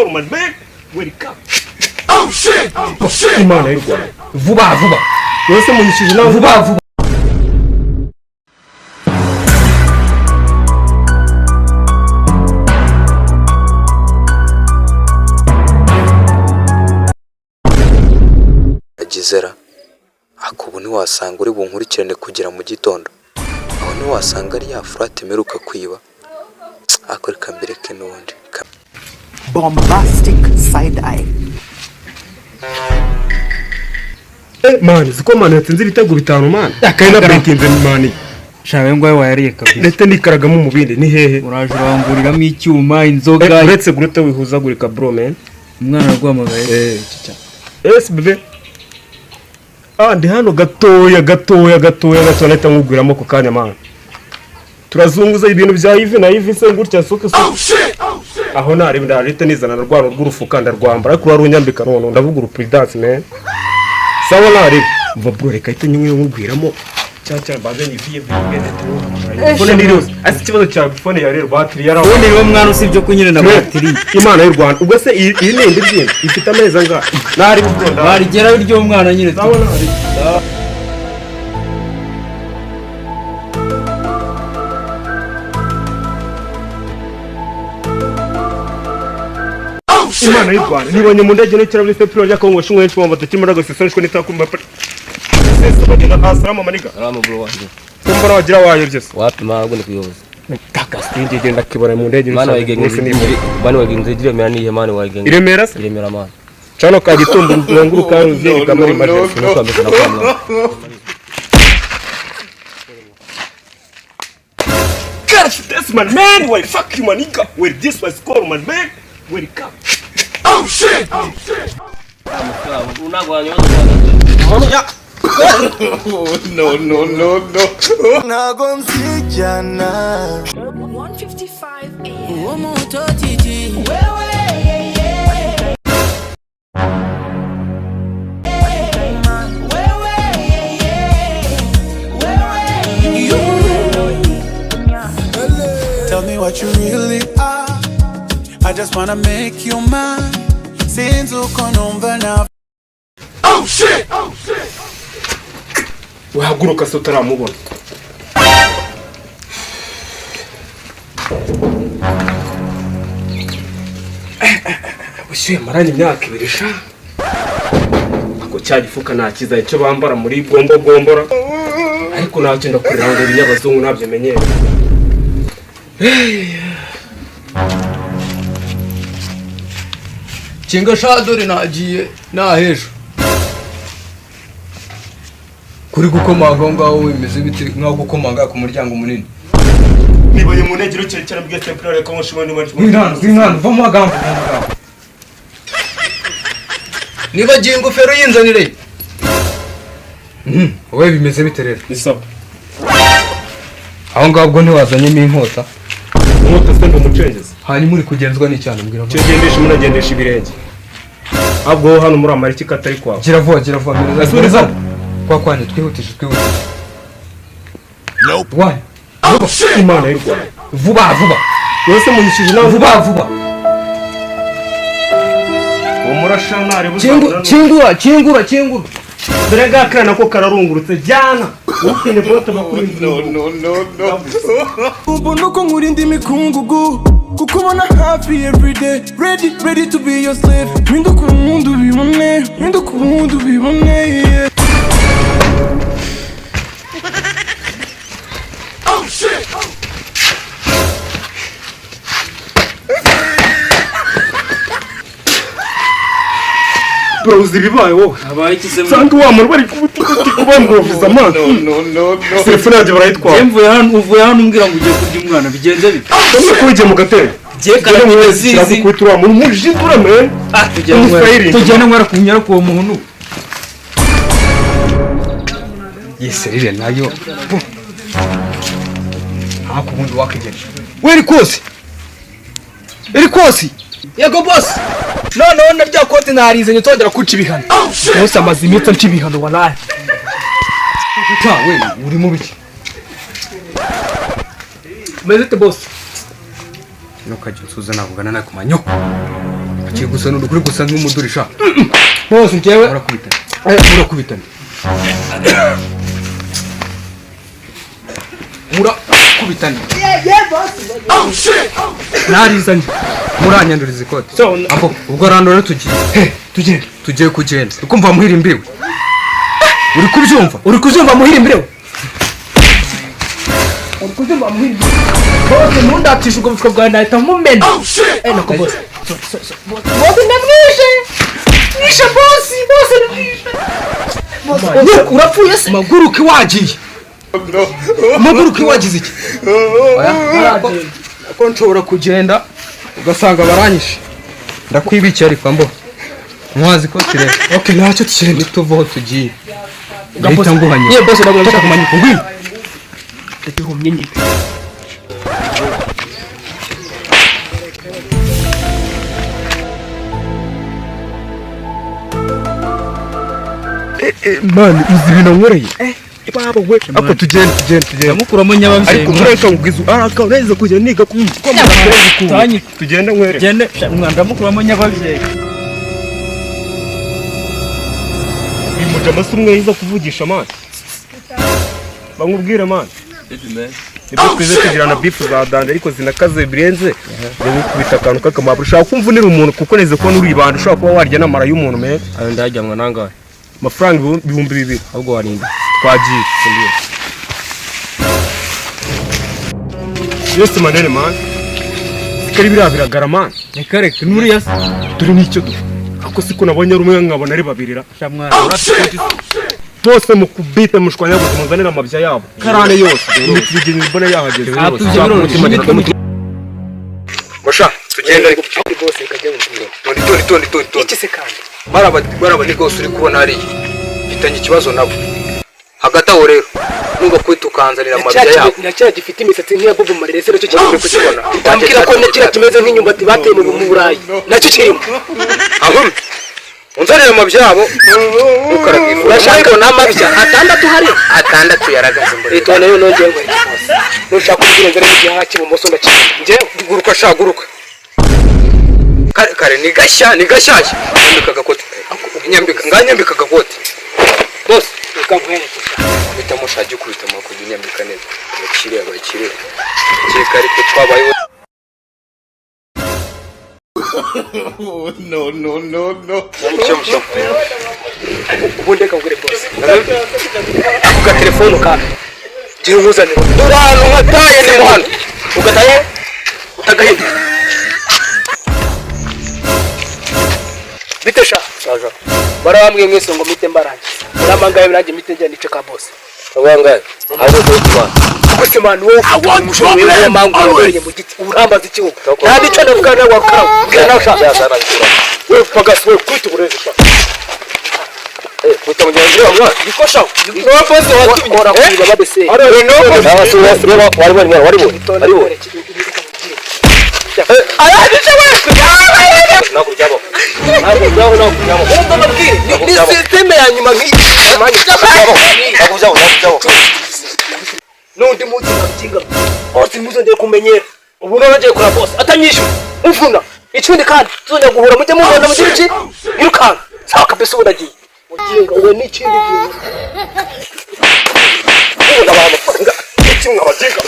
Man, wake up. Imana y'u Rwanda. Vuba vuba. Wese munyishije nawe. Vuba vuba. Agizera ako ubu ntiwasanga uri bunkurikirane kugera mu gitondo, aho ntiwasanga ari ya furati mperuka kwiba. Ariko reka mbireke n'ubundi. Bombastic side eye. Man, siko man yatsinze ibitego bitanu, man. Kandi na betinze, man. Shawe ngo wayariye kabisa. Ndetse nikaragamo mu bindi ni hehe? Uraje uranguriramo icyuma, inzoga. Uretse gurute wihuzagurika, bro, man. Umwana araguhamagaye. Cica. Yes, bebe. Ah, ndi hano gatoya gatoya gatoya gatoya, nahita nkugwiramo ako kanya, man. Turazunguza ibintu bya ivi na ivi se gutya suke suke. Aho nari ndarite nizana na rwano rw'urufuka ndarwambara, ariko urarunyambika none ndavuga urupridance, man. Sawa nari. Mva bro, reka ahite nywe nkugwiramo. Cya cya mbanze nyiviye bigende tu. Phone ni rose. Ese ikibazo cya phone ya rero batiri yaraho. Ubundi niwo mwana usibye ko nyine na batiri. Imana y'u Rwanda. Ubwo se iyi ni indi byinshi ifite amezi angahe? Nari bro ndari. Barigera iryo mwana nyine tu. Sawa nari. Imana y'u Rwanda, nibonye mu ndege n'ikira muri sepiro rya Kongo shimwe henshi mu batakiri muri agaseseshwe n'itakumba. Sese bagenda asalamu maniga. Salamu bro wanjye. Kumbara wagira wayobye se. Wapi mago ni kuyoboza. Taka sinjye genda kibona mu ndege. Mani wayigenze mani wayigenze iremera nihe mani wayigenze. Iremera se? Iremera mani. Cano ka gitumbu nzenguruka ruziga muri majesi. Nuko ameze na kwa mwana. Catch this man, man, why fuck you, man, nigga. Where this was called, man, man. Wake up. Ntago nzijyana. 1:55 a.m. Tell me what you really are. I just wanna make you mine. Sinzi uko numva na Wahaguruka se utaramubona. Bushyuhe maranye imyaka 2 sha. Ako cya gifuka nta kiza icyo bambara muri gombo gombora. Ariko ntacyo ndakurira ngo ibinyabazungu ntabyo menyere. Kinga sha, dore nagiye nahejo kuri gukomanga aho ngaho bimeze bite, nkaho gukomanga ku muryango munini? Nibonye mu ntege cyane bwa sepiro rya Kongo shimwe n'umwe. W'intano w'intano, va mu magambo, va mu magambo. Nibagiye ingofero yinzanire. Wowe bimeze bite rero? Ni sawa. Aho ngaho ubwo ntiwazanyemo inkota? Inkota se ndi umucengezi? Hanyuma uri kugenzwa n'icyana mbwira Icyo vuba. ugendesha umuntu ibirenge. Ahubwo wowe hano muri Amerika katari kwawe. Gira vuba, gira vuba, mpereza. Ese uri Mpereza kwa kwanje, twihutishe, twihutishe. Why? Imana y'u Rwanda. Vuba vuba. Wese munyishije nawe. Vuba vuba. Uwo murasha Kingura, kingura, kingura, kingura. Dore ngakana nako kararungurutse jyana. Utinde bote bakuri. No, no, no, no. Ubona uko nkurinda imikungugu kuko ubona hafi everyday, ready, ready to be your slave. Mpinduka ubundi ubibone, mpinduka ubundi ubibone, yeah. Bro, uzi ibibaye wowe? Habaye iki se mwana? Sanga wa muntu bari kubutukuti kubanguruvisa amaso. Telefone yanjye barayitwara. Mvuye hano, uvuye hano umbwira ngo ugiye kurya umwana, bigenze bite? Tumwe kubigiye mu gatebe. Giye karabita zizi. Kiragukubita uriya muntu umujidura, man. Ah, tugenda nwera. Umufayiri. Tugenda nwera kunyara kuwo muntu. Iyi serire nayo. Hako ubundi wakigera. We iri kosi. Iri kosi. Yego boss. Noneho na rya kote narizanye tongera kuca ibihano. Boss amaze iminsi anca ibihano wallahi. Ta we uri mu biki? Meze ute boss? Ntukajya unsuza navugana nawe ku manyoko. Gusa uri gusa nk'umudurisha. Bose njyewe Murakubitana, murakubitana, murakubitana. Narizanye, muranyanduriza ikote. Ambo, ubwo rando rero tugiye. Tugende. Tugiye kugenda. Ukumva muhira imbiwe, uri kubyumva? Uri kubyumva muhira imbirewe? Uri kubyumva muhira imbirewe? Bose, ntundatishe ubwo butwa bwawe, nahita nkumena. Nako bose. Bose, ndamwishe, mwishe bose, bose ndamwishe. Bose, urapfuye se? Maguruke, wagiye, maguruke, wagize iki? Oya, ko nshobora kugenda ugasanga baranyishe. Ndakwibikiye ariko ambo mwazi ko kirere. Okay, ntacyo, tugende. Nituva aho tugiye ndahita nguhanye. Niyo bose, ntabwo nshaka kumanyika. Ngwino. Ndagihumye nyine. Man, uzi ibintu nkoreye baba we? Ako tugende, tugende, tugende. Ndamukuramo nyababyeyi. Ariko mureka nkubwiza araka ureza kujya niga ko Tanyi. Tugende nkwereke. Gende mwana, ndamukuramo nyababyeyi. Uyu mujama si umwe yiza kuvugisha, man. Bamubwire, man, nibwo twize tugirana beef za danger, ariko zinakaze birenze. Gukubita akantu k'akamaburo, ushaka kumva unira umuntu kuko neze kubona uri ibanda, ushobora kuba warya n'amara y'umuntu, man. Ayo ndayajyanwa nangahe? Amafaranga 2000. Ahubwo warinda. Twagiye yose manene, man. Sikari biriya biragara, man. Reka reka, nuriya se? Dore n'icyo dufite ako siko nabonye ari umwe, nkabona ari babiri ra. Sha mwana, urafite Bose mukubite, mushwanyaguze, muzanire amabya yabo karane yose, imiti bigenda mbona yahageze. Ah, tujye biroroshye. Basha, tugende ariko. Toni, toni, toni, toni, toni. Iki se kandi? Baraba, baraba ni rwose uri kubona hariya mfitanye ikibazo nabo. Hagati aho rero numva kwita ukanzanira amabya yabo. Na kiriya gifite imisatsi nk'iya Bob Marley se nacyo kirimo? Uri kukibona? Utambwira ko na kiriya kimeze nk'inyumbati bateye mu Burayi nacyo kirimo? Aho unzanira amabya yabo ntukarabwifura. Urashaka n'amabya atandatu hari? Atandatu yaragaze mbere. Leta nayo nongeye ngo bose, nushaka kugira inzira y'igihaha cy'ibumoso ndakibona njyewe. Guruka sha, guruka kare kare, ni gashya, ni gashyashya. Nyambika agakote, nyambika, nganyambika agakote bose. Reka nkwereke sha. Kubitamo sha, jya ukubitamo kujya unyambika neza. Abakire, abakire, kereka ariko twabayeho. No, no, no, no. Mushya, mushya. Ubundi reka ngure bose ako gatelefone kawe, gira nkuzanire. Dore ahantu nkataye, ni hano. Ugataye utagahindura bite sha? Barabambwiye mwese ngo mite mbarangiza, muramangaye nanjye mite njya nice ka bose. Abangaye ahubwo turi. Kuko se man, wowe ufite umushoboye w'amangu wabereye mu giti, urambaza ikibuga nta nicyo ndavuga nawe wakarawe, mbwira nawe sha. We pagasi we, kwita uburezi sha. Kwita mugenzi wawe mwana. Niko sha. Niwe bose watumye. Kora kwiba babese. Wari wari wari wari wari. Arangije we. Ntabwo byabo, ntabwo byabo, ntabwo byabo. Umva mbabwire, ni système ya nyuma nk'iyi. Ntabwo byabo, ntabwo byabo, ntabwo byabo. N'undi munsi nkabikinga bose, ntuzongere kumenyera. Ubu none ngiye kureba bose atanyishyura umvuna. Ikindi kandi tuzongera guhura, mujye mubona mugire iki, yirukanka. Sawa kabisa, ubu ndagiye. Muginga ubu ni ikindi gihe ubu ndabaha amafaranga kimwe abaginga.